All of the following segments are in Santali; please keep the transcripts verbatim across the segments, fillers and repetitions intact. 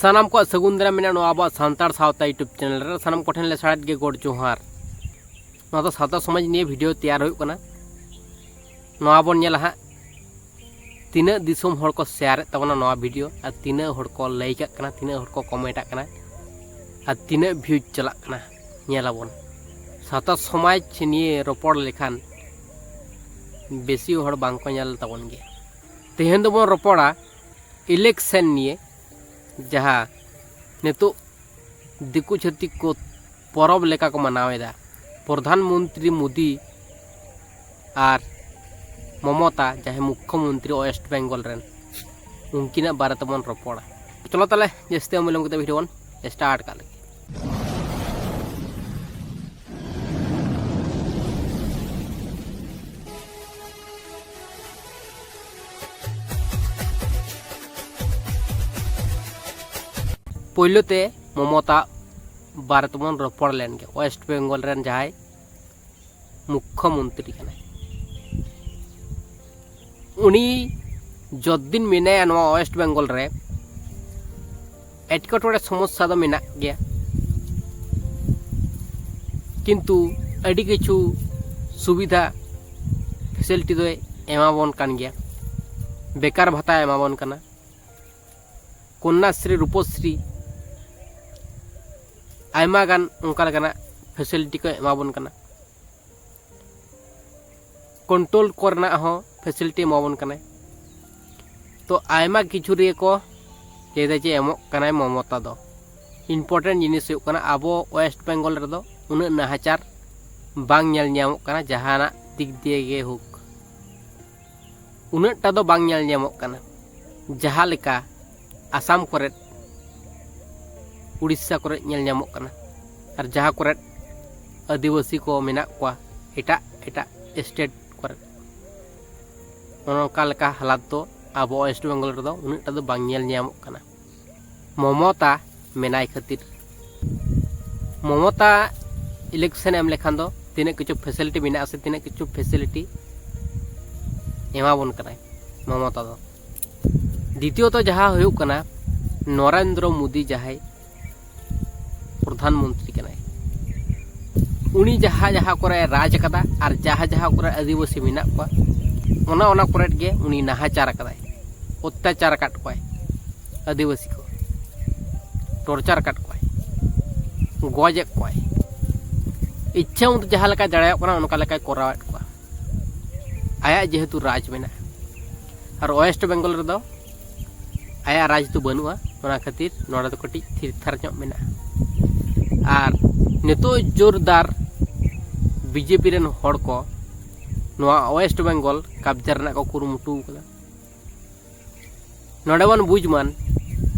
ᱥᱟᱱᱟᱢ ᱠᱚᱣᱟᱜ ᱥᱟᱹᱜᱩᱱ ᱫᱟᱨᱟᱢ ᱢᱮᱱᱟᱜᱼᱟ ᱱᱚᱣᱟ ᱟᱵᱚᱣᱟᱜ ᱥᱟᱱᱛᱟᱲ ᱥᱟᱶᱛᱟ YouTube ᱪᱮᱱᱮᱞ ᱨᱮ᱾ ᱥᱟᱱᱟᱢ ᱠᱚᱴᱷᱮᱱ ᱞᱮ ᱥᱟᱲᱮᱫ ᱜᱮ ᱜᱚᱰ ᱡᱚᱦᱟᱨ᱾ ᱱᱚᱣᱟ ᱫᱚ ᱥᱟᱶᱛᱟ ᱥᱚᱢᱟᱡᱽ ᱱᱤᱭᱮ ᱵᱷᱤᱰᱤᱭᱳ ᱛᱮᱭᱟᱨ ᱦᱩᱭᱩᱜ ᱠᱟᱱᱟ᱾ ᱱᱚᱣᱟ ᱵᱚᱱ ᱧᱮᱞᱟ ᱦᱟᱸᱜ ᱛᱤᱱᱟᱹᱜ ᱫᱤᱥᱚᱢ ᱦᱚᱲ ᱠᱚ ᱥᱮᱭᱟᱨᱮᱫ ᱛᱟᱵᱚᱱᱟ ᱱᱚᱣᱟ ᱵᱷᱤᱰᱤᱭᱳ, ᱟᱨ ᱛᱤᱱᱟᱹᱜ ᱦᱚᱲ ᱠᱚ ᱞᱟᱭᱤᱠᱟᱜ ᱠᱟᱱᱟ, ᱛᱤᱱᱟᱹᱜ ᱦᱚᱲ ᱠᱚ ᱠᱚᱢᱮᱱᱴᱟᱜ ᱠᱟᱱᱟ, ᱟᱨ ᱛᱤᱱᱟᱹᱜ ᱵᱷᱤᱭᱩᱡᱽ ᱪᱟᱞᱟᱜ ᱠᱟᱱᱟ, ᱧᱮᱞᱟᱵᱚᱱ᱾ ᱥᱟᱶᱛᱟ ᱥᱚᱢᱟᱡᱽ ᱱᱤᱭᱮ ᱨᱚᱯᱚᱲ ᱞᱮᱠᱷᱟᱱ ᱵᱮᱥᱤ ᱦᱚᱲ ᱵᱟᱝ ᱠᱚ ᱧᱮᱞ ᱛᱟᱵᱚᱱ ᱜᱮᱭᱟ᱾ ᱛᱮᱦᱮᱧ ᱫᱚᱵᱚᱱ ᱨᱚᱯᱚᱲᱟ ᱤᱞᱮᱠᱥᱮᱱ ᱱᱤᱭᱮ, ᱡᱟᱦᱟᱸ ᱱᱤᱛᱚᱜ ᱫᱤᱠᱩ ᱪᱷᱟᱹᱛᱤᱠ ᱠᱚ ᱯᱚᱨᱚᱵᱽ ᱞᱮᱠᱟ ᱠᱚ ᱢᱟᱱᱟᱣ ᱮᱫᱟ᱾ ᱯᱨᱚᱫᱷᱟᱱ ᱢᱚᱱᱛᱨᱤ ᱢᱳᱫᱤ ᱟᱨ ᱢᱚᱢᱚᱛᱟ, ᱡᱟᱦᱟᱸᱭ ᱢᱩᱠᱠᱷᱚ ᱢᱚᱱᱛᱨᱤ ᱳᱭᱮᱥᱴ ᱵᱮᱝᱜᱚᱞ ᱨᱮᱱ, ᱩᱱᱠᱤᱱᱟᱜ ᱵᱟᱨᱮ ᱛᱮᱵᱚᱱ ᱨᱚᱯᱚᱲᱟ᱾ ᱪᱚᱞᱚ ᱛᱟᱦᱞᱮ ᱡᱟᱹᱥᱛᱤ ᱵᱟᱝ ᱵᱤᱞᱚᱢ ᱠᱟᱛᱮ ᱵᱷᱤᱰᱤᱭᱳ ᱵᱚᱱ ᱥᱴᱟᱨᱴ ᱠᱟᱜ ᱞᱮᱜᱮ᱾ ᱯᱳᱭᱞᱳ ᱛᱮ ᱢᱚᱢᱚᱛᱟ ᱵᱟᱨᱮ ᱛᱮᱵᱚᱱ ᱨᱚᱯᱚᱲ ᱞᱮᱱ ᱜᱮ, ᱳᱭᱮᱥᱴ ᱵᱮᱝᱜᱚᱞ ᱨᱮᱱ ᱡᱟᱦᱟᱸᱭ ᱢᱩᱠᱠᱷᱚ ᱢᱚᱱᱛᱨᱤ ᱠᱟᱱᱟᱭ᱾ ᱩᱱᱤ ᱡᱚᱛᱫᱤᱱ ᱢᱮᱱᱟᱭᱟ ᱱᱚᱣᱟ ᱳᱭᱮᱥᱴ ᱵᱮᱝᱜᱚᱞ ᱨᱮ, ᱮᱴᱠᱮᱴᱚᱬᱮ ᱥᱚᱢᱚᱥᱥᱟ ᱫᱚ ᱢᱮᱱᱟᱜ ᱜᱮᱭᱟ, ᱠᱤᱱᱛᱩ ᱟᱹᱰᱤ ᱠᱤᱪᱷᱩ ᱥᱩᱵᱤᱫᱷᱟ ᱯᱷᱮᱥᱤᱞᱤᱴᱤ ᱫᱚᱭ ᱮᱢᱟᱵᱚᱱ ᱠᱟᱱ ᱜᱮᱭᱟ᱾ ᱵᱮᱠᱟᱨ ᱵᱷᱟᱛᱟᱭ ᱮᱢᱟᱵᱚᱱ ᱠᱟᱱᱟ, ᱠᱚᱱᱱᱟᱥᱨᱤ, ᱨᱩᱯᱚᱥᱨᱤ, ᱟᱭᱢᱟ ᱜᱟᱱ ᱚᱱᱠᱟ ᱞᱮᱠᱟᱱᱟᱜ ᱯᱷᱮᱥᱤᱞᱤᱴᱤ ᱠᱚ ᱮᱢᱟᱵᱚᱱ ᱠᱟᱱᱟ᱾ ᱠᱚᱱᱴᱨᱳᱞ ᱠᱚᱨᱮᱱᱟᱜ ᱦᱚᱸ ᱯᱷᱮᱥᱤᱞᱤᱴᱤ ᱮᱢᱟᱵᱚᱱ ᱠᱟᱱᱟᱭ᱾ ᱛᱚ ᱟᱭᱢᱟ ᱠᱤᱪᱷᱩ ᱨᱮᱜᱮ ᱠᱚ ᱞᱟᱹᱭᱫᱟ ᱡᱮ ᱮᱢᱚᱜ ᱠᱟᱱᱟᱭ ᱢᱚᱢᱚᱛᱟ ᱫᱚ᱾ ᱤᱢᱯᱚᱨᱴᱮᱱᱴ ᱡᱤᱱᱤᱥ ᱦᱩᱭᱩᱜ ᱠᱟᱱᱟ ᱟᱵᱚ ᱳᱭᱮᱥᱴ ᱵᱮᱝᱜᱚᱞ ᱨᱮᱫᱚ ᱩᱱᱟᱹᱜ ᱱᱟᱦᱟᱪᱟᱨ ᱵᱟᱝ ᱧᱮᱞ ᱧᱟᱢᱚᱜ ᱠᱟᱱᱟ ᱡᱟᱦᱟᱱᱟᱜ ᱫᱤᱠ ᱫᱤᱭᱮ ᱜᱮ ᱦᱳᱠ᱾ ᱩᱱᱟᱹᱜᱴᱟ ᱫᱚ ᱵᱟᱝ ᱧᱮᱞ ᱧᱟᱢᱚᱜ ᱠᱟᱱᱟ ᱡᱟᱦᱟᱸ ᱞᱮᱠᱟ ᱟᱥᱟᱢ ᱠᱚᱨᱮᱫ, ᱩᱲᱤᱥᱥᱟ ᱠᱚᱨᱮᱫ ᱧᱮᱞ ᱧᱟᱢᱚᱜ ᱠᱟᱱᱟ, ᱟᱨ ᱡᱟᱦᱟᱸ ᱠᱚᱨᱮᱫ ᱟᱹᱫᱤᱵᱟᱹᱥᱤ ᱠᱚ ᱢᱮᱱᱟᱜ ᱠᱚᱣᱟ ᱮᱴᱟᱜ ᱮᱴᱟᱜ ᱥᱴᱮᱴ ᱠᱚᱨᱮᱫ, ᱚᱱᱮ ᱚᱱᱠᱟ ᱞᱮᱠᱟ ᱦᱟᱞᱟᱛ ᱫᱚ ᱟᱵᱚ ᱳᱭᱮᱥᱴ ᱵᱮᱝᱜᱚᱞ ᱨᱮᱫᱚ ᱩᱱᱟᱹᱜᱴᱟ ᱫᱚ ᱵᱟᱝ ᱧᱮᱞ ᱧᱟᱢᱚᱜ ᱠᱟᱱᱟ᱾ ᱢᱚᱢᱚᱛᱟ ᱢᱮᱱᱟᱭ ᱠᱷᱟᱹᱛᱤᱨ, ᱢᱚᱢᱚᱛᱟ ᱤᱞᱮᱠᱥᱮᱱ ᱮᱢ ᱞᱮᱠᱷᱟᱱ ᱫᱚ ᱛᱤᱱᱟᱹᱜ ᱠᱤᱪᱷᱩ ᱯᱷᱮᱥᱤᱞᱤᱴᱤ ᱢᱮᱱᱟᱜᱼᱟ ᱥᱮ ᱛᱤᱱᱟᱹᱜ ᱠᱤᱪᱷᱩ ᱯᱷᱮᱥᱤᱞᱤᱴᱤ ᱮᱢᱟᱵᱚᱱ ᱠᱟᱱᱟᱭ ᱢᱚᱢᱚᱛᱟ ᱫᱚ᱾ ᱫᱤᱛᱤᱭᱚᱛᱚ ᱡᱟᱦᱟᱸ ᱦᱩᱭᱩᱜ ᱠᱟᱱᱟ, ᱱᱚᱨᱮᱱᱫᱨᱚ ᱢᱳᱫᱤ ᱡᱟᱦᱟᱸᱭ ᱯᱨᱚᱫᱷᱟᱱ ᱢᱚᱱᱛᱨᱤ ᱠᱟᱱᱟᱭ, ᱩᱱᱤ ᱡᱟᱦᱟᱸ ᱡᱟᱦᱟᱸ ᱠᱚᱨᱮ ᱨᱟᱡᱽ ᱟᱠᱟᱫᱟ ᱟᱨ ᱡᱟᱦᱟᱸ ᱡᱟᱦᱟᱸ ᱠᱚᱨᱮ ᱟᱹᱫᱤᱵᱟᱹᱥᱤ ᱢᱮᱱᱟᱜ ᱠᱚᱣᱟ, ᱚᱱᱟ ᱚᱱᱟ ᱠᱚᱨᱮ ᱜᱮ ᱩᱱᱤ ᱱᱟᱦᱟᱪᱟᱨ ᱟᱠᱟᱫᱟᱭ, ᱚᱛᱛᱟᱪᱟᱨ ᱟᱠᱟᱫ ᱠᱚᱣᱟᱭ, ᱟᱹᱫᱤᱵᱟᱹᱥᱤ ᱠᱚ ᱴᱚᱨᱪᱟᱨ ᱟᱠᱟᱫ ᱠᱚᱣᱟᱭ, ᱜᱚᱡᱮᱫ ᱠᱚᱣᱟᱭ, ᱤᱪᱪᱷᱟᱹ ᱢᱚᱛᱚ ᱡᱟᱦᱟᱸ ᱞᱮᱠᱟ ᱫᱟᱲᱮᱭᱟᱜ ᱠᱟᱱᱟ ᱚᱱᱠᱟ ᱞᱮᱠᱟᱭ ᱠᱚᱨᱟᱣᱮᱫ ᱠᱚᱣᱟ᱾ ᱟᱭᱟᱜ ᱡᱮᱦᱮᱛᱩ ᱨᱟᱡᱽ ᱢᱮᱱᱟᱜᱼᱟ, ᱟᱨ ᱳᱭᱮᱥᱴ ᱵᱮᱝᱜᱚᱞ ᱨᱮᱫᱚ ᱟᱭᱟᱜ ᱨᱟᱡᱽ ᱫᱚ ᱵᱟᱹᱱᱩᱜᱼᱟ, ᱚᱱᱟ ᱠᱷᱟᱹᱛᱤᱨ ᱱᱚᱰᱮ ᱫᱚ ᱠᱟᱹᱴᱤᱡ ᱛᱷᱤᱨ ᱛᱷᱟᱨ ᱧᱚᱜ ᱢᱮᱱᱟᱜᱼᱟ᱾ ᱟᱨ ᱱᱤᱛᱚᱜ ᱡᱳᱨᱫᱟᱨ ᱵᱤᱡᱮᱯᱤ ᱨᱮᱱ ᱦᱚᱲ ᱠᱚ ᱱᱚᱣᱟ ᱳᱭᱮᱥᱴ ᱵᱮᱝᱜᱚᱞ ᱠᱟᱵᱽᱡᱟ ᱨᱮᱱᱟᱜ ᱠᱚ ᱠᱩᱨᱩᱢᱩᱴᱩ ᱟᱠᱟᱫᱟ᱾ ᱱᱚᱰᱮ ᱵᱚᱱ ᱵᱩᱡᱽ ᱢᱟᱱ,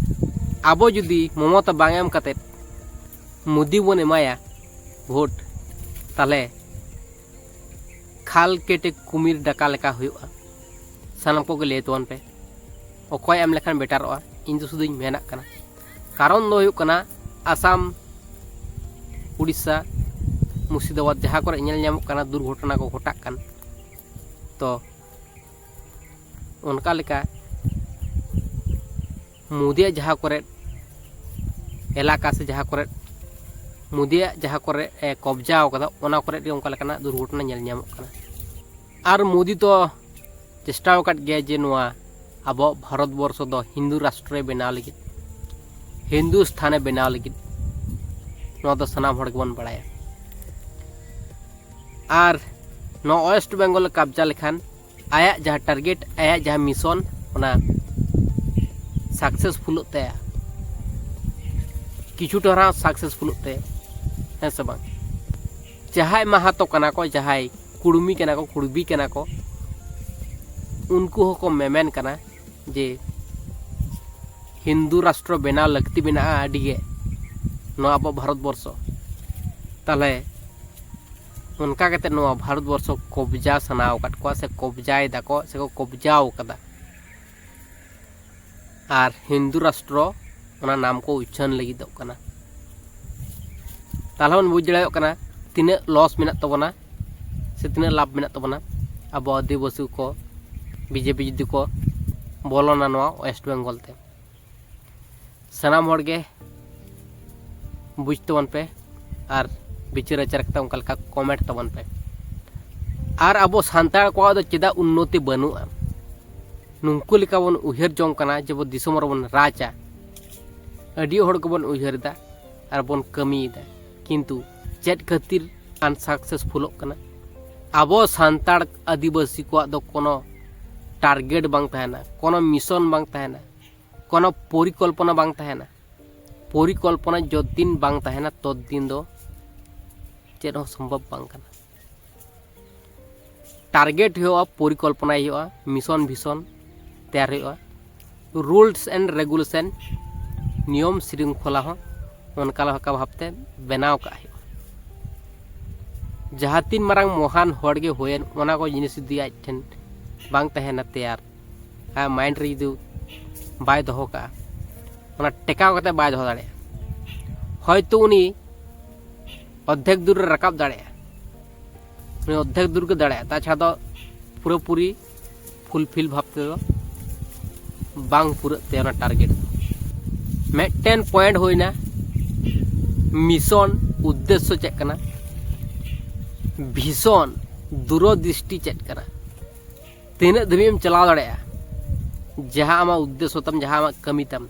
ᱟᱵᱚ ᱡᱩᱫᱤ ᱢᱚᱢᱚᱛᱟ ᱵᱟᱝ ᱮᱢ ᱠᱟᱛᱮᱫ ᱢᱳᱫᱤ ᱵᱚᱱ ᱮᱢᱟᱭᱟ ᱵᱷᱳᱴ, ᱛᱟᱦᱞᱮ ᱠᱷᱟᱞ ᱠᱮᱴᱮ ᱠᱩᱢᱤᱨ ᱰᱟᱠᱟ ᱞᱮᱠᱟ ᱦᱩᱭᱩᱜᱼᱟ᱾ ᱥᱟᱱᱟᱢ ᱠᱚᱜᱮ ᱞᱟᱹᱭ ᱛᱟᱵᱚᱱ ᱯᱮ, ᱚᱠᱚᱭ ᱮᱢ ᱞᱮᱠᱷᱟᱱ ᱵᱮᱴᱟᱨᱚᱜᱼᱟ? ᱤᱧ ᱫᱚ ᱥᱩᱫᱷᱩᱧ ᱢᱮᱱᱟᱜ ᱠᱟᱱᱟ᱾ ᱠᱟᱨᱚᱱ ᱫᱚ ᱦᱩᱭᱩᱜ ᱠᱟᱱᱟ, ᱟᱥᱟᱢ, ᱩᱲᱤᱥᱥᱟ, ᱢᱩᱨᱥᱤᱫᱟᱵᱟᱫᱽ ᱡᱟᱦᱟᱸ ᱠᱚᱨᱮ ᱧᱮᱞ ᱧᱟᱢᱚᱜ ᱠᱟᱱᱟ ᱫᱩᱨᱜᱷᱚᱴᱚᱱᱟ ᱠᱚ ᱜᱷᱚᱴᱟᱜ ᱠᱟᱱ, ᱛᱚ ᱚᱱᱠᱟ ᱞᱮᱠᱟ ᱢᱳᱫᱤᱭᱟᱜ ᱡᱟᱦᱟᱸ ᱠᱚᱨᱮ ᱮᱞᱟᱠᱟ ᱥᱮ ᱡᱟᱦᱟᱸ ᱠᱚᱨᱮ ᱢᱳᱫᱤᱭᱟᱜ ᱡᱟᱦᱟᱸ ᱠᱚᱨᱮ ᱮ ᱠᱚᱵᱽᱡᱟ ᱟᱠᱟᱫᱟ, ᱚᱱᱟ ᱠᱚᱨᱮ ᱜᱮ ᱚᱱᱠᱟ ᱞᱮᱠᱟᱱᱟᱜ ᱫᱩᱨᱜᱷᱚᱴᱚᱱᱟ ᱧᱮᱞ ᱧᱟᱢᱚᱜ ᱠᱟᱱᱟ᱾ ᱟᱨ ᱢᱳᱫᱤ ᱫᱚ ᱪᱮᱥᱴᱟ ᱟᱠᱟᱫ ᱜᱮᱭᱟ ᱡᱮ ᱱᱚᱣᱟ ᱟᱵᱚ ᱵᱷᱟᱨᱚᱛ ᱵᱚᱨᱥᱚ ᱫᱚ ᱦᱤᱱᱫᱩ ᱨᱟᱥᱴᱨᱚᱭ ᱵᱮᱱᱟᱣ ᱞᱟᱹᱜᱤᱫ, ᱦᱤᱱᱫᱩᱥᱛᱷᱟᱱᱮ ᱵᱮᱱᱟᱣ ᱞᱟᱹᱜᱤᱫ᱾ ᱱᱚᱣᱟ ᱫᱚ ᱥᱟᱱᱟᱢ ᱦᱚᱲ ᱜᱮᱵᱚᱱ ᱵᱟᱲᱟᱭᱟ᱾ ᱟᱨ ᱱᱚᱣᱟ ᱳᱭᱮᱥᱴ ᱵᱮᱝᱜᱚᱞ ᱮ ᱠᱟᱵᱽᱡᱟ ᱞᱮᱠᱷᱟᱱ ᱟᱭᱟᱜ ᱡᱟᱦᱟᱸ ᱴᱟᱨᱜᱮᱴ, ᱟᱭᱟᱜ ᱡᱟᱦᱟᱸ ᱢᱤᱥᱚᱱ, ᱚᱱᱟ ᱥᱟᱠᱥᱮᱥᱯᱷᱩᱞᱚᱜ ᱛᱟᱭᱟ, ᱠᱤᱪᱷᱩ ᱴᱚᱨᱟ ᱥᱟᱠᱥᱮᱥᱯᱷᱩᱞᱚᱜ ᱛᱟᱭᱟ, ᱦᱮᱸ ᱥᱮ ᱵᱟᱝ? ᱡᱟᱦᱟᱸᱭ ᱢᱟᱦᱟᱛᱚ ᱠᱟᱱᱟ ᱠᱚ, ᱡᱟᱦᱟᱸᱭ ᱠᱩᱲᱢᱤ ᱠᱟᱱᱟ ᱠᱚ, ᱠᱩᱲᱵᱤ ᱠᱟᱱᱟ ᱠᱚ, ᱩᱱᱠᱩ ᱦᱚᱸᱠᱚ ᱢᱮᱢᱮᱱ ᱠᱟᱱᱟ ᱡᱮ ᱦᱤᱱᱫᱩ ᱨᱟᱥᱴᱨᱚ ᱵᱮᱱᱟᱣ ᱞᱟᱹᱠᱛᱤ ᱢᱮᱱᱟᱜᱼᱟ ᱟᱹᱰᱤ ᱜᱮ ᱱᱚᱣᱟ ᱟᱵᱚ ᱵᱷᱟᱨᱚᱛ ᱵᱚᱨᱥᱚ᱾ ᱛᱟᱦᱞᱮ ᱚᱱᱠᱟ ᱠᱟᱛᱮ ᱱᱚᱣᱟ ᱵᱷᱟᱨᱚᱛ ᱵᱚᱨᱥᱚ ᱠᱚᱵᱽᱡᱟ ᱥᱟᱱᱟ ᱟᱠᱟᱫ ᱠᱚᱣᱟ ᱥᱮ ᱠᱚᱵᱽᱡᱟᱭ ᱫᱟᱠᱚ ᱥᱮ ᱠᱚ ᱠᱚᱵᱽᱡᱟᱣ ᱠᱟᱫᱟ᱾ ᱟᱨ ᱦᱤᱱᱫᱩ ᱨᱟᱥᱴᱨᱚ ᱚᱱᱟ ᱱᱟᱢ ᱠᱚ ᱩᱪᱷᱟᱹᱱ ᱞᱟᱹᱜᱤᱫᱚᱜ ᱠᱟᱱᱟ᱾ ᱛᱟᱦᱞᱮ ᱵᱚᱱ ᱵᱩᱡᱽ ᱫᱟᱲᱮᱭᱟᱜ ᱠᱟᱱᱟ ᱛᱤᱱᱟᱹᱜ ᱞᱚᱥ ᱢᱮᱱᱟᱜ ᱛᱟᱵᱚᱱᱟ ᱥᱮ ᱛᱤᱱᱟᱹᱜ ᱞᱟᱵᱷ ᱢᱮᱱᱟᱜ ᱛᱟᱵᱚᱱᱟ ᱟᱵᱚ ᱟᱹᱫᱤᱵᱟᱹᱥᱤ ᱠᱚ, ᱵᱤᱡᱮᱯᱤ ᱡᱩᱫᱤ ᱠᱚ ᱵᱚᱞᱚᱱᱟ ᱱᱚᱣᱟ ᱳᱭᱮᱥᱴ ᱵᱮᱝᱜᱚᱞ ᱛᱮ᱾ ᱥᱟᱱᱟᱢ ᱦᱚᱲ ᱜᱮ ᱵᱩᱡᱽ ᱛᱟᱵᱚᱱ ᱯᱮ ᱟᱨ ᱵᱤᱪᱟᱹᱨ ᱟᱪᱟᱨ ᱠᱟᱛᱮ ᱚᱱᱠᱟ ᱞᱮᱠᱟ ᱠᱚᱢᱮᱱᱴ ᱛᱟᱵᱚᱱ ᱯᱮ᱾ ᱟᱨ ᱟᱵᱚ ᱥᱟᱱᱛᱟᱲ ᱠᱚᱣᱟᱜ ᱫᱚ ᱪᱮᱫᱟᱜ ᱩᱱᱱᱚᱛᱤ ᱵᱟᱹᱱᱩᱜᱼᱟ? ᱱᱩᱝᱠᱩ ᱞᱮᱠᱟ ᱵᱚᱱ ᱩᱭᱦᱟᱹᱨ ᱡᱚᱝ ᱠᱟᱱᱟ ᱡᱮ ᱟᱵᱚ ᱫᱤᱥᱚᱢ ᱨᱮᱵᱚᱱ ᱨᱟᱡᱟ᱾ ᱟᱹᱰᱤ ᱦᱚᱲ ᱜᱮᱵᱚᱱ ᱩᱭᱦᱟᱹᱨ ᱮᱫᱟ ᱟᱨ ᱵᱚᱱ ᱠᱟᱹᱢᱤᱭᱮᱫᱟ, ᱠᱤᱱᱛᱩ ᱪᱮᱫ ᱠᱷᱟᱹᱛᱤᱨ ᱟᱱᱥᱟᱠᱥᱮᱥᱯᱷᱩᱞᱚᱜ ᱠᱟᱱᱟ? ᱟᱵᱚ ᱥᱟᱱᱛᱟᱲ ᱟᱹᱫᱤᱵᱟᱹᱥᱤ ᱠᱚᱣᱟᱜ ᱫᱚ ᱠᱳᱱᱳ ᱴᱟᱨᱜᱮᱴ ᱵᱟᱝ ᱛᱟᱦᱮᱱᱟ, ᱠᱳᱱᱳ ᱢᱤᱥᱚᱱ ᱵᱟᱝ ᱛᱟᱦᱮᱱᱟ, ᱠᱳᱱᱳ ᱯᱚᱨᱤᱠᱚᱞᱯᱚᱱᱟ ᱵᱟᱝ ᱛᱟᱦᱮᱱᱟ᱾ ᱯᱚᱨᱤᱠᱚᱞᱯᱚᱱᱟ ᱡᱚᱛᱫᱤᱱ ᱵᱟᱝ ᱛᱟᱦᱮᱱᱟ, ᱛᱚᱛᱫᱤᱱ ᱫᱚ ᱪᱮᱫ ᱦᱚᱸ ᱥᱚᱢᱵᱷᱚᱵ ᱵᱟᱝ ᱠᱟᱱᱟ᱾ ᱴᱟᱨᱜᱮᱴ ᱦᱩᱭᱩᱜᱼᱟ, ᱯᱚᱨᱤᱠᱚᱞᱯᱚᱱᱟᱭ ᱦᱩᱭᱩᱜᱼᱟ, ᱢᱤᱥᱚᱱ ᱵᱷᱤᱥᱚᱱ ᱛᱮᱭᱟᱨ ᱦᱩᱭᱩᱜᱼᱟ, ᱨᱩᱞᱥ ᱮᱱᱰ ᱨᱮᱜᱩᱞᱮᱥᱚᱱ, ᱱᱤᱭᱚᱢ ᱥᱤᱨᱤᱝᱠᱷᱚᱞᱟ ᱦᱚᱸ ᱚᱱᱠᱟ ᱞᱮᱠᱟ ᱵᱷᱟᱵᱽᱛᱮ ᱵᱮᱱᱟᱣ ᱠᱟᱜ ᱦᱩᱭᱩᱜᱼᱟ᱾ ᱡᱟᱦᱟᱸ ᱛᱤᱱ ᱢᱟᱨᱟᱝ ᱢᱚᱦᱟᱱ ᱦᱚᱲ ᱜᱮ ᱦᱩᱭᱮᱱ, ᱚᱱᱟ ᱠᱚ ᱡᱤᱱᱤᱥ ᱡᱩᱫᱤ ᱟᱡ ᱴᱷᱮᱱ ᱵᱟᱝ ᱛᱟᱦᱮᱱᱟ ᱛᱮᱭᱟᱨ, ᱟᱭᱟᱜ ᱢᱟᱭᱤᱱᱰ ᱨᱮ ᱡᱩᱫᱤ ᱵᱟᱭ ᱫᱚᱦᱚ ᱠᱟᱜᱼᱟ, ᱚᱱᱟ ᱴᱮᱠᱟᱣ ᱠᱟᱛᱮ ᱵᱟᱭ ᱫᱚᱦᱚ ᱫᱟᱲᱮᱭᱟᱜᱼᱟ᱾ ᱦᱚᱭᱛᱳ ᱩᱱᱤ ᱚᱨᱫᱷᱮᱠ ᱫᱩᱨ ᱨᱮ ᱨᱟᱠᱟᱵ ᱫᱟᱲᱮᱭᱟᱜᱼᱟ, ᱩᱱᱤ ᱚᱨᱫᱷᱮᱠ ᱫᱩᱨ ᱜᱮ ᱫᱟᱲᱮᱭᱟᱜᱼᱟ, ᱛᱟᱪᱷᱟᱲᱟ ᱫᱚ ᱯᱩᱨᱟᱹᱯᱩᱨᱤ ᱯᱷᱩᱞᱯᱷᱤᱞ ᱵᱷᱟᱵᱽ ᱛᱮᱫᱚ ᱵᱟᱝ ᱯᱩᱨᱟᱹᱜ ᱛᱟᱭᱟ ᱚᱱᱟ ᱴᱟᱨᱜᱮᱴ ᱫᱚ᱾ ᱢᱤᱫᱴᱮᱱ ᱯᱚᱭᱮᱱᱴ ᱦᱩᱭᱱᱟ, ᱢᱤᱥᱚᱱ ᱩᱫᱽᱫᱮᱥᱥᱚ ᱪᱮᱫ ᱠᱟᱱᱟ, ᱵᱷᱤᱥᱚᱱ ᱫᱩᱨᱚᱫᱨᱤᱥᱴᱤ ᱪᱮᱫ ᱠᱟᱱᱟ, ᱛᱤᱱᱟᱹᱜ ᱫᱷᱟᱹᱵᱤᱡ ᱮᱢ ᱪᱟᱞᱟᱣ ᱫᱟᱲᱮᱭᱟᱜᱼᱟ, ᱡᱟᱦᱟᱸ ᱟᱢᱟᱜ ᱩᱫᱽᱫᱮᱥᱥᱚ ᱛᱟᱢ, ᱡᱟᱦᱟᱸ ᱟᱢᱟᱜ ᱠᱟᱹᱢᱤ ᱛᱟᱢ,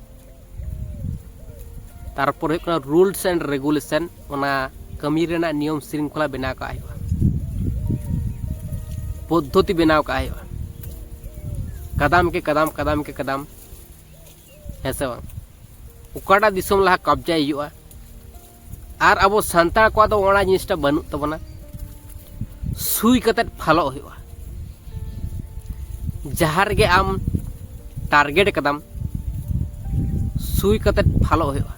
ᱛᱟᱨᱯᱚᱨ ᱦᱩᱭᱩᱜ ᱠᱟᱱᱟ ᱨᱩᱞᱥ ᱮᱱᱰ ᱨᱮᱜᱩᱞᱮᱥᱚᱱ, ᱚᱱᱟ ᱠᱟᱹᱢᱤ ᱨᱮᱱᱟᱜ ᱱᱤᱭᱚᱢ ᱥᱤᱨᱤᱝᱠᱷᱚᱞᱟ ᱵᱮᱱᱟᱣ ᱠᱟᱜ ᱦᱩᱭᱩᱜᱼᱟ, ᱯᱚᱫᱽᱫᱷᱚᱛᱤ ᱵᱮᱱᱟᱣ ᱠᱟᱜ ᱦᱩᱭᱩᱜᱼᱟ᱾ ᱠᱟᱫᱟᱢ ᱠᱮ ᱠᱟᱫᱟᱢ, ᱠᱟᱫᱟᱢ ᱠᱮ ᱠᱟᱫᱟᱢ, ᱦᱮᱸ ᱥᱮ ᱵᱟᱝ? ᱚᱠᱟᱴᱟᱜ ᱫᱤᱥᱚᱢ ᱞᱟᱦᱟ ᱠᱟᱵᱽᱡᱟᱭ ᱦᱩᱭᱩᱜᱼᱟ᱾ ᱟᱨ ᱟᱵᱚ ᱥᱟᱱᱛᱟᱲ ᱠᱚᱣᱟᱜ ᱫᱚ ᱚᱱᱟ ᱡᱤᱱᱤᱥᱴᱟ ᱵᱟᱹᱱᱩᱜ ᱛᱟᱵᱚᱱᱟ᱾ ᱥᱩᱭ ᱠᱟᱛᱮᱫ ᱯᱷᱟᱞᱚᱜ ᱦᱩᱭᱩᱜᱼᱟ᱾ ᱡᱟᱦᱟᱸ ᱨᱮᱜᱮ ᱟᱢ ᱴᱟᱨᱜᱮᱴ ᱠᱟᱫᱟᱢ, ᱥᱩᱭ ᱠᱟᱛᱮᱫ ᱯᱷᱟᱞᱚᱜ ᱦᱩᱭᱩᱜᱼᱟ᱾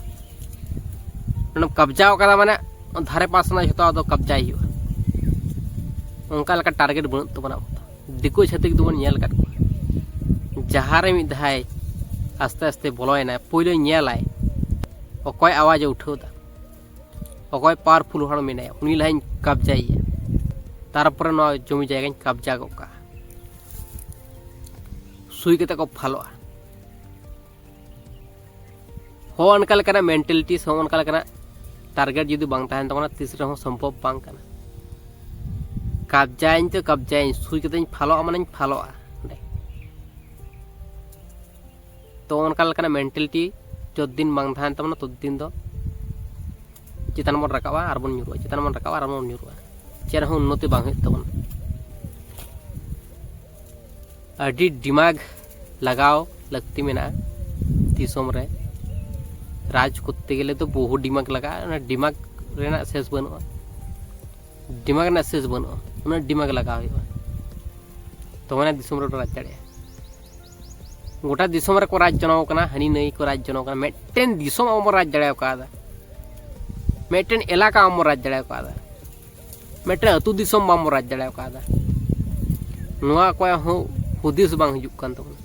ᱚᱱᱟᱢ ᱠᱟᱵᱽᱡᱟᱣ ᱠᱟᱫᱟ, ᱢᱟᱱᱮ ᱫᱷᱟᱨᱮ ᱯᱟᱥ ᱨᱮᱱᱟᱜ ᱡᱷᱚᱛᱚ ᱟᱫᱚ ᱠᱟᱵᱽᱡᱟᱭ ᱦᱩᱭᱩᱜᱼᱟ᱾ ᱚᱱᱠᱟ ᱞᱮᱠᱟ ᱴᱟᱨᱜᱮᱴ ᱵᱟᱹᱱᱩᱜ ᱛᱟᱵᱚᱱᱟ ᱟᱵᱚ ᱫᱚ᱾ ᱫᱤᱠᱩ ᱪᱷᱟᱹᱛᱤᱠ ᱫᱚᱵᱚᱱ ᱧᱮᱞ ᱟᱠᱟᱫ ᱠᱚᱣᱟ, ᱡᱟᱦᱟᱸ ᱨᱮ ᱢᱤᱫ ᱫᱷᱟᱣ ᱟᱥᱛᱮ ᱟᱥᱛᱮ ᱵᱚᱞᱚᱭᱮᱱᱟᱭ, ᱯᱳᱭᱞᱳᱭ ᱧᱮᱞᱟᱭ ᱚᱠᱚᱭ ᱟᱣᱟᱡᱽ ᱮ ᱩᱴᱷᱟᱹᱣ ᱮᱫᱟ, ᱚᱠᱚᱭ ᱯᱟᱣᱟᱨᱯᱷᱩᱞ ᱦᱚᱲ ᱢᱮᱱᱟᱭᱟ, ᱩᱱᱤ ᱞᱟᱦᱟᱧ ᱠᱟᱵᱽᱡᱟᱭᱮᱭᱟ, ᱛᱟᱨᱯᱚᱨᱮ ᱱᱚᱣᱟ ᱡᱚᱢᱤ ᱡᱟᱭᱜᱟᱧ ᱠᱟᱵᱽᱡᱟ ᱜᱚᱫ ᱠᱟᱜᱼᱟ᱾ ᱥᱩᱭ ᱠᱟᱛᱮ ᱠᱚ ᱯᱷᱟᱞᱚᱜᱼᱟ᱾ ᱦᱚᱸ ᱚᱱᱠᱟ ᱞᱮᱠᱟᱱᱟᱜ ᱢᱮᱱᱴᱟᱞᱤᱴᱤ ᱥᱮ ᱚᱱᱠᱟ ᱞᱮᱠᱟᱱᱟᱜ ᱴᱟᱨᱜᱮᱴ ᱡᱩᱫᱤ ᱵᱟᱝ ᱛᱟᱦᱮᱱ ᱛᱟᱵᱚᱱᱟ, ᱛᱤᱥ ᱨᱮᱦᱚᱸ ᱥᱚᱢᱵᱷᱚᱵ ᱵᱟᱝ ᱠᱟᱱᱟ᱾ ᱠᱟᱵᱽᱡᱟᱭᱟᱹᱧ ᱛᱚ ᱠᱟᱵᱽᱡᱟᱭᱟᱹᱧ, ᱥᱩᱭ ᱠᱟᱛᱮᱧ ᱯᱷᱟᱞᱚᱜᱼᱟ ᱢᱟᱱᱮᱧ ᱯᱷᱟᱞᱚᱜᱼᱟ ᱚᱸᱰᱮ᱾ ᱛᱚ ᱚᱱᱠᱟ ᱞᱮᱠᱟᱱᱟᱜ ᱢᱮᱱᱴᱟᱞᱤᱴᱤ ᱡᱚᱛ ᱫᱤᱱ ᱵᱟᱝ ᱛᱟᱦᱮᱱ ᱛᱟᱵᱚᱱᱟ, ᱛᱚᱛ ᱫᱤᱱ ᱫᱚ ᱪᱮᱛᱟᱱ ᱵᱚᱱ ᱨᱟᱠᱟᱵᱼᱟ ᱟᱨ ᱵᱚᱱ ᱧᱩᱨᱩᱜᱼᱟ, ᱪᱮᱛᱟᱱ ᱵᱚᱱ ᱨᱟᱠᱟᱵᱼᱟ ᱟᱨ ᱵᱚᱱ ᱧᱩᱨᱩᱜᱼᱟ, ᱪᱮᱫ ᱦᱚᱸ ᱩᱱᱱᱚᱛᱤ ᱵᱟᱝ ᱦᱩᱭᱩᱜ ᱛᱟᱵᱚᱱᱟ᱾ ᱟᱹᱰᱤ ᱰᱤᱢᱟᱜᱽ ᱞᱟᱜᱟᱣ ᱞᱟᱹᱠᱛᱤ ᱢᱮᱱᱟᱜᱼᱟ ᱫᱤᱥᱚᱢ ᱨᱮ᱾ ᱨᱟᱡᱽ ᱠᱚᱨᱛᱮ ᱜᱮᱞᱮ ᱫᱚ ᱵᱚᱦᱩ ᱰᱤᱢᱟᱜᱽ ᱞᱟᱜᱟᱜᱼᱟ᱾ ᱚᱱᱟ ᱰᱤᱢᱟᱜᱽ ᱨᱮᱱᱟᱜ ᱥᱮᱥ ᱵᱟᱹᱱᱩᱜᱼᱟ, ᱰᱤᱢᱟᱜᱽ ᱨᱮᱱᱟᱜ ᱥᱮᱥ ᱵᱟᱹᱱᱩᱜᱼᱟ᱾ ᱩᱱᱟᱹᱜ ᱰᱤᱢᱟᱜᱽ ᱞᱟᱜᱟᱣ ᱦᱩᱭᱩᱜᱼᱟ, ᱛᱚᱵᱮ ᱟᱱᱟᱜ ᱫᱤᱥᱚᱢ ᱨᱮᱵᱚᱱ ᱨᱟᱡᱽ ᱫᱟᱲᱮᱭᱟᱜᱼᱟ᱾ ᱜᱚᱴᱟ ᱫᱤᱥᱚᱢ ᱨᱮᱠᱚ ᱨᱟᱡᱽ ᱡᱚᱱᱚ ᱠᱟᱱᱟ, ᱦᱟᱹᱱᱤ ᱱᱟᱹᱭ ᱠᱚ ᱨᱟᱡᱽ ᱡᱚᱱᱚ ᱠᱟᱱᱟ᱾ ᱢᱤᱫᱴᱮᱱ ᱫᱤᱥᱚᱢ ᱟᱵᱚ ᱵᱚᱱ ᱨᱟᱡᱽ ᱫᱟᱲᱮ ᱟᱠᱟᱫᱟ, ᱢᱤᱫᱴᱮᱱ ᱮᱞᱟᱠᱟ ᱟᱵᱚ ᱵᱚᱱ ᱨᱟᱡᱽ ᱫᱟᱲᱮ ᱟᱠᱟᱫᱟ, ᱢᱤᱫᱴᱮᱱ ᱟᱹᱛᱩ ᱫᱤᱥᱚᱢ ᱵᱟᱝ ᱵᱚᱱ ᱨᱟᱡᱽ ᱫᱟᱲᱮ ᱟᱠᱟᱫᱟ᱾ ᱱᱚᱣᱟ ᱚᱠᱚᱭᱟᱜ ᱦᱚᱸ ᱦᱩᱫᱤᱥ ᱵᱟᱝ ᱦᱤᱡᱩᱜ ᱠᱟᱱ ᱛᱟᱵᱚᱱᱟ᱾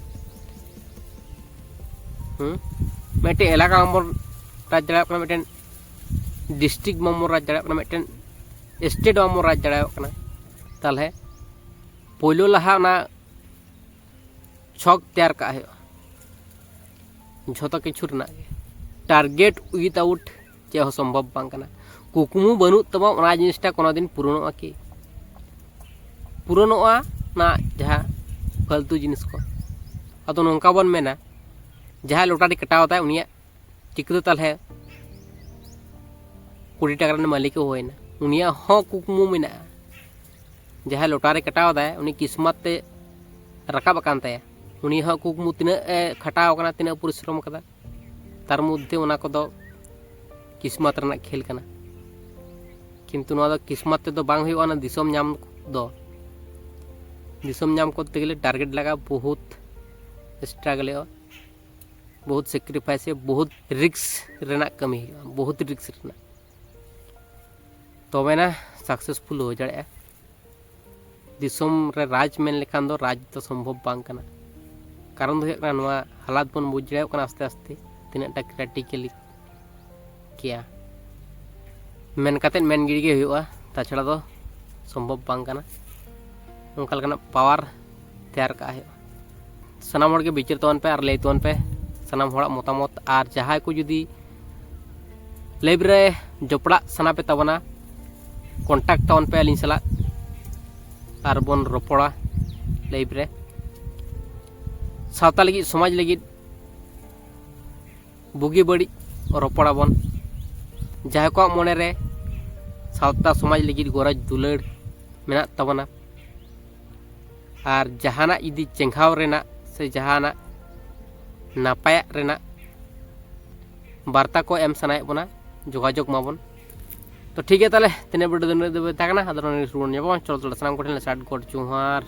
ᱦᱩᱸ? ᱢᱤᱫᱴᱮᱱ ᱮᱞᱟᱠᱟ ᱵᱟᱝ ᱵᱚᱱ ᱨᱟᱡᱽ ᱫᱟᱲᱮᱭᱟᱜ ᱠᱟᱱᱟ, ᱢᱤᱫᱴᱮᱱ ᱰᱤᱥᱴᱨᱤᱠᱴ ᱵᱟᱝ ᱵᱚᱱ ᱨᱟᱡᱽ ᱫᱟᱲᱮᱭᱟᱜ ᱠᱟᱱᱟ, ᱢᱤᱫᱴᱮᱱ ᱥᱴᱮᱴ ᱵᱟᱝ ᱵᱚᱱ ᱨᱟᱡᱽ ᱫᱟᱲᱮᱭᱟᱜ ᱠᱟᱱᱟ᱾ ᱛᱟᱦᱚᱞᱮ ᱯᱳᱭᱞᱳ ᱞᱟᱦᱟ ᱚᱱᱟ ᱪᱷᱚᱠ ᱛᱮᱭᱟᱨ ᱠᱟᱜ ᱦᱩᱭᱩᱜᱼᱟ ᱡᱷᱚᱛᱚ ᱠᱤᱪᱷᱩ ᱨᱮᱱᱟᱜ ᱜᱮ᱾ ᱴᱟᱨᱜᱮᱴ ᱩᱭᱤᱛᱷᱟᱣᱩᱴ ᱪᱮᱫ ᱦᱚᱸ ᱥᱚᱢᱵᱷᱚᱵ ᱵᱟᱝ ᱠᱟᱱᱟ᱾ ᱠᱩᱠᱢᱩ ᱵᱟᱹᱱᱩᱜ ᱛᱟᱢᱟ, ᱚᱱᱟ ᱡᱤᱱᱤᱥᱴᱟ ᱠᱳᱱᱳ ᱫᱤᱱ ᱯᱩᱨᱚᱱᱚᱜᱼᱟ ᱠᱤ? ᱯᱩᱨᱚᱱᱚᱜᱼᱟ ᱚᱱᱟ ᱡᱟᱦᱟᱸ ᱯᱷᱟᱞᱛᱩ ᱡᱤᱱᱤᱥ ᱠᱚ᱾ ᱟᱫᱚ ᱱᱚᱝᱠᱟ ᱵᱚᱱ ᱢᱮᱱᱟ, ᱡᱟᱦᱟᱸᱭ ᱞᱚᱴᱟᱨᱤ ᱠᱟᱴᱟᱣ ᱫᱟᱭ, ᱩᱱᱤᱭᱟᱜ ᱪᱤᱠᱟᱹᱛᱮ ᱛᱟᱦᱚᱞᱮ ᱠᱩᱲᱤ ᱴᱟᱠᱟ ᱨᱮᱱ ᱢᱟᱹᱞᱤᱠ ᱮ ᱦᱩᱭᱱᱟ? ᱩᱱᱤᱭᱟᱜ ᱦᱚᱸ ᱠᱩᱠᱢᱩ ᱢᱮᱱᱟᱜᱼᱟ᱾ ᱡᱟᱦᱟᱸᱭ ᱞᱚᱴᱟᱨᱤ ᱠᱟᱴᱟᱣ ᱫᱟᱭ, ᱩᱱᱤ ᱠᱤᱥᱢᱟᱛ ᱛᱮ ᱨᱟᱠᱟᱵ ᱟᱠᱟᱱ ᱛᱟᱭᱟ᱾ ᱩᱱᱤ ᱦᱚᱸ ᱠᱩᱠᱢᱩ ᱛᱤᱱᱟᱹᱜ ᱮ ᱠᱷᱟᱴᱟᱣ ᱟᱠᱟᱱᱟ, ᱛᱤᱱᱟᱹᱜ ᱮ ᱯᱚᱨᱤᱥᱨᱚᱢ ᱟᱠᱟᱫᱟ, ᱛᱟᱨ ᱢᱚᱫᱽᱫᱷᱮ ᱚᱱᱟ ᱠᱚᱫᱚ ᱠᱤᱥᱢᱟᱛ ᱨᱮᱱᱟᱜ ᱠᱷᱮᱞ ᱠᱟᱱᱟ᱾ ᱠᱤᱱᱛᱩ ᱱᱚᱣᱟ ᱫᱚ ᱠᱤᱥᱢᱟᱛ ᱛᱮᱫᱚ ᱵᱟᱝ ᱦᱩᱭᱩᱜᱼᱟ, ᱚᱱᱟ ᱫᱤᱥᱚᱢ ᱧᱟᱢ ᱫᱚ᱾ ᱫᱤᱥᱚᱢ ᱧᱟᱢ ᱠᱚᱨᱛᱮ ᱜᱮᱞᱮ ᱴᱟᱨᱜᱮᱴ ᱞᱟᱜᱟᱜᱼᱟ, ᱵᱚᱦᱩᱛ ᱥᱴᱨᱟᱜᱞ ᱦᱩᱭᱩᱜᱼᱟ, ᱵᱚᱦᱩᱛ ᱥᱮᱠᱨᱤᱯᱷᱟᱭᱤᱥ ᱦᱩᱭᱩᱜᱼᱟ, ᱵᱚᱦᱩᱛ ᱨᱤᱠᱥ ᱨᱮᱱᱟᱜ ᱠᱟᱹᱢᱤ ᱦᱩᱭᱩᱜᱼᱟ, ᱵᱚᱦᱩᱛ ᱨᱤᱠᱥ ᱨᱮᱱᱟᱜ, ᱛᱚᱵᱮᱱᱟ ᱥᱟᱠᱥᱮᱥᱯᱷᱩᱞ ᱦᱩᱭ ᱫᱟᱲᱮᱭᱟᱜᱼᱟ᱾ ᱫᱤᱥᱚᱢ ᱨᱮ ᱨᱟᱡᱽ ᱢᱮᱱ ᱞᱮᱠᱷᱟᱱ ᱫᱚ ᱨᱟᱡᱽ ᱫᱚ ᱥᱚᱢᱵᱷᱚᱵ ᱵᱟᱝ ᱠᱟᱱᱟ᱾ ᱠᱟᱨᱚᱱ ᱫᱚ ᱦᱩᱭᱩᱜ ᱠᱟᱱᱟ, ᱱᱚᱣᱟ ᱦᱟᱞᱟᱛ ᱵᱚᱱ ᱵᱩᱡᱽ ᱫᱟᱲᱮᱭᱟᱜ ᱠᱟᱱᱟ ᱟᱥᱛᱮ ᱟᱥᱛᱮ ᱛᱤᱱᱟᱹᱜ ᱴᱟ ᱠᱨᱤᱴᱤᱠᱟᱞᱤ ᱠᱮᱭᱟ᱾ ᱢᱮᱱ ᱠᱟᱛᱮᱫ ᱢᱮᱱ ᱜᱤᱰᱤ ᱜᱮ ᱦᱩᱭᱩᱜᱼᱟ, ᱛᱟᱪᱷᱟᱲᱟ ᱫᱚ ᱥᱚᱢᱵᱷᱚᱵ ᱵᱟᱝ ᱠᱟᱱᱟ᱾ ᱚᱱᱠᱟ ᱞᱮᱠᱟᱱᱟᱜ ᱯᱟᱣᱟᱨ ᱛᱮᱭᱟᱨ ᱠᱟᱜ ᱦᱩᱭᱩᱜᱼᱟ᱾ ᱥᱟᱱᱟᱢ ᱦᱚᱲ ᱜᱮ ᱵᱤᱪᱟᱹᱨ ᱛᱟᱵᱚᱱ ᱯᱮ ᱟᱨ ᱞᱟᱹᱭ ᱛᱟᱵᱚᱱ ᱯᱮ, ᱥᱟᱱᱟᱢ ᱦᱚᱲᱟᱜ ᱢᱚᱛᱟᱢᱚᱛ, ᱟᱨ ᱡᱟᱦᱟᱸᱭ ᱠᱚ ᱡᱩᱫᱤ live ᱨᱮ ᱡᱚᱯᱲᱟᱜ ᱥᱟᱱᱟ ᱯᱮ ᱛᱟᱵᱚᱱᱟ, contact ᱛᱟᱵᱚᱱ ᱯᱮ ᱟᱹᱞᱤᱧ ᱥᱟᱞᱟᱜ, ᱟᱨ ᱵᱚᱱ ᱨᱚᱯᱚᱲᱟ live ᱨᱮ᱾ ᱥᱟᱶᱛᱟ ᱞᱟᱹᱜᱤᱫ, ᱥᱚᱢᱟᱡᱽ ᱞᱟᱹᱜᱤᱫ ᱵᱩᱜᱤ ᱵᱟᱹᱲᱤᱡ ᱨᱚᱯᱚᱲᱟᱵᱚᱱ᱾ ᱡᱟᱦᱟᱸᱭ ᱠᱚᱣᱟᱜ ᱢᱚᱱᱮ ᱨᱮ ᱥᱟᱶᱛᱟ ᱥᱚᱢᱟᱡᱽ ᱞᱟᱹᱜᱤᱫ ᱜᱚᱨᱚᱡᱽ ᱫᱩᱞᱟᱹᱲ ᱢᱮᱱᱟᱜ ᱛᱟᱵᱚᱱᱟ, ᱟᱨ ᱡᱟᱦᱟᱱᱟᱜ ᱡᱩᱫᱤ ᱪᱮᱸᱜᱷᱟᱣ ᱨᱮᱱᱟᱜ ᱥᱮ ᱡᱟᱦᱟᱱᱟᱜ ᱱᱟᱯᱟᱭᱟᱜ ᱨᱮᱱᱟᱜ ᱵᱟᱨᱛᱟ ᱠᱚ ᱮᱢ ᱥᱟᱱᱟᱭᱮᱫ ᱵᱚᱱᱟ, ᱡᱳᱜᱟᱡᱳᱜᱽ ᱢᱟᱵᱚᱱ᱾ ᱛᱚ ᱴᱷᱤᱠ ᱜᱮᱭᱟ, ᱛᱟᱦᱚᱞᱮ ᱛᱮᱦᱮᱧᱟᱜ video ᱫᱚ ᱱᱤᱱᱟᱹᱜ ᱫᱷᱟᱹᱵᱤᱡ ᱛᱟᱦᱮᱸ ᱠᱟᱱᱟ᱾ ᱟᱫᱚ ᱱᱚᱰᱮ ᱥᱩᱨ ᱧᱟᱯᱟᱢᱟ᱾ ᱪᱚᱞᱚ ᱛᱟᱦᱚᱞᱮ ᱥᱟᱱᱟᱢ ᱠᱚᱴᱷᱮᱱ ᱞᱮ ᱥᱟᱴ ᱜᱚᱰ ᱡᱚᱦᱟᱨ᱾